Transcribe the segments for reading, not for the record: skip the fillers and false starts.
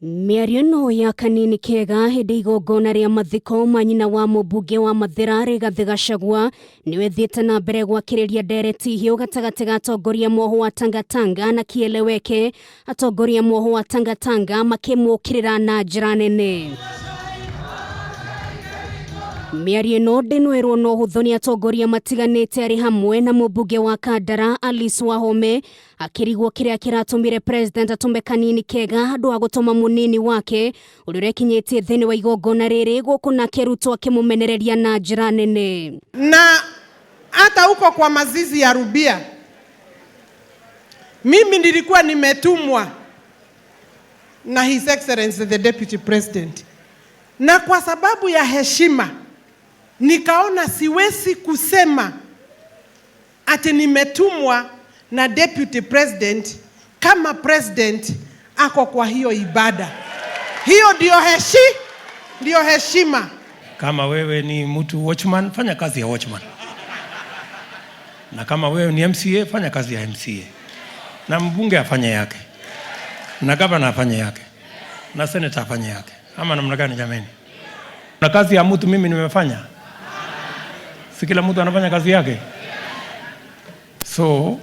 Mĩario ĩno ya Kanini Kega hĩndĩ igongona rĩa mathiko ma nyina wa mũmbunge wa Mathĩra Rigathĩ Gachagua nĩwe ĩthiĩte na mbere gwakĩrĩria ndereti hiũ gatagatĩ ga atongoria mwoho wa Tangatanga na Kieleweke, atongoria mwoho wa Tangatanga makĩmũkĩrĩra na njĩra nene. Mĩario ĩno ndĩnwerwo na ũhũthũ nĩ atongoria matiganĩte arĩ hamwe na mũmbunge wa Kandara Alice Wahome akĩrigwo kĩrĩa kĩratũmire president atũme Kanini Kega handũ ha gũtũma mũnini wake ũrĩa ũrekinyĩtie thĩinĩ wa igongona rĩrĩ gũkũ nake Ruto akĩmũmenereria na njĩra nene. Na hata huko kwa mazizi ya Rubia, mimi nilikuwa nimetumwa na His Excellency the Deputy President, na kwa sababu ya heshima nikaona siwezi kusema ati nimetumwa na Deputy President kama president ako kwa hiyo ibada. Hiyo ndio heshima. Kama wewe ni mtu watchman, fanya kazi ya watchman, na kama wewe ni MCA, fanya kazi ya MCA, na mbunge afanye yake, na gavana afanye yake, na senator afanye yake. Ama namna gani jameni? Na kazi ya mtu mimi nimefanya, si kila mtu anafanya kazi yake? So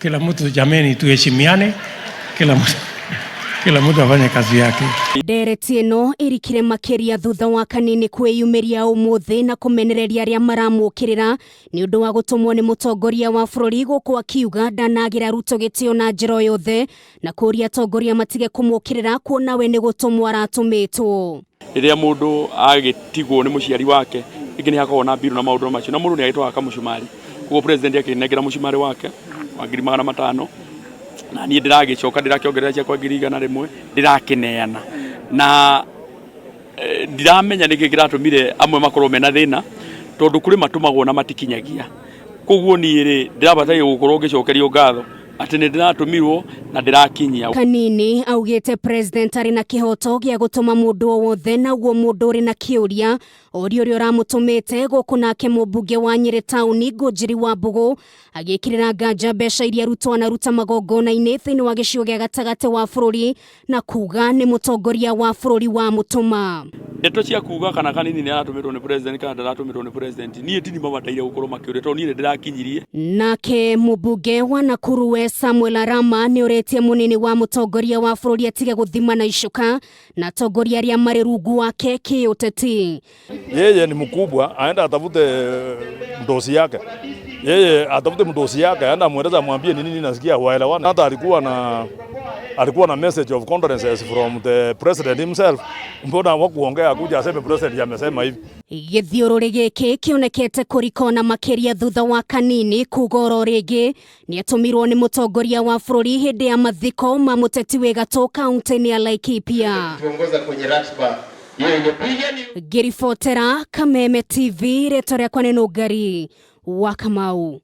kila mtu jameni, tuheshimiane, kila mtu afanye kazi yake. Ndereti ĩno ĩrikire makĩria thutha wa Kanini kwĩyumĩria ũmũthĩ na kũmenereria arĩa maramũkĩrĩra nĩ ũndũ wa gũtũmwo nĩ mũtongoria wa bũrũri gũkũ akiuga ndanagĩra Ruto gĩtĩo na njĩra o yothe na kũria atongoria matige kũmũkĩrĩra kuona we nĩ gũtũmwo aratũmĩtwo. Rĩrĩa mũndũ agĩtigwo nĩ mũciari wake, rĩngĩ nĩ hakoragwo na mbiru na maũndũ macio, na mũndũ nĩ agĩtwaraga kamũcumarĩ. Koguo president akĩnengera mũcumarĩ wake wa 500,000, na niĩ ndĩragĩcoka ndĩrakĩongerera ciakwa 100,000 ndĩrakĩneana, na ndiramenya nĩkĩ kĩratũmire amwe makorwo mena thĩna, tondũ kũrĩ matũmagwo na matikinyagia. Koguo niĩ rĩ, ndĩrabataire gũkorwo ngĩcokerio ngatho atĩ nĩ ndĩratũmirwo na ndĩrakinyia. Kanini augĩte president arĩ na kĩhoto gĩa gũtũma mũndũ o wothe, na ũguo mũndũ ũrĩ na kĩũria oria ũrĩa ũramũtũmĩte. Gũkũ nake mũmbunge wa Nyĩrĩ taũni Ngũnjiri wa Mbũgũ agĩkĩrĩra nganja mbeca iria Ruto anaruta magongona-inĩ thĩinĩ wa gĩcigo gĩa gatagatĩ wa bũrũri na kuga nĩ mũtongoria wa bũrũri wa mũtũma. Ndeto cia kuga kana Kanini nĩ aratũmĩrwo nĩ president kana ndaratũmĩrwo nĩ president, niĩ tini mabataire gũkorwo makĩũria, tondũ niĩ nĩ ndĩrakinyirie. Nake mũmbunge wa Nakuru West Samuel Arama nĩ ũrĩtie mũnini wa mũtongoria wa bũrũri atige gũthima na icuka na atongoria arĩa marĩ rungu wake kĩũteti. Yeye ni mkubwa, aenda atafute mdosi yake. Yeye atafute mdosi yake, aenda amweleze, amwambie ni nini nasikia, waelewane. Hata alikuwa na message of condolences from the president himself. Mbona hawakuongea kuja aseme president amesema hivi? Gĩthiũrũrĩ gĩkĩ kĩonekete kũrikona makĩria thutha wa Kanini kuga oro rĩngĩ nĩ atũmirwo nĩ mũtongoria wa bũrũri hĩndĩ ya mathiko ma mũteti wĩ gatũ kaunti-inĩ ya Laikipia. Tuongoza kwenye ratiba hiyo iliyopiga ni Ngĩribotera Kameme TV, rĩtwa rĩakwa nĩ Nũngari wa Kamau.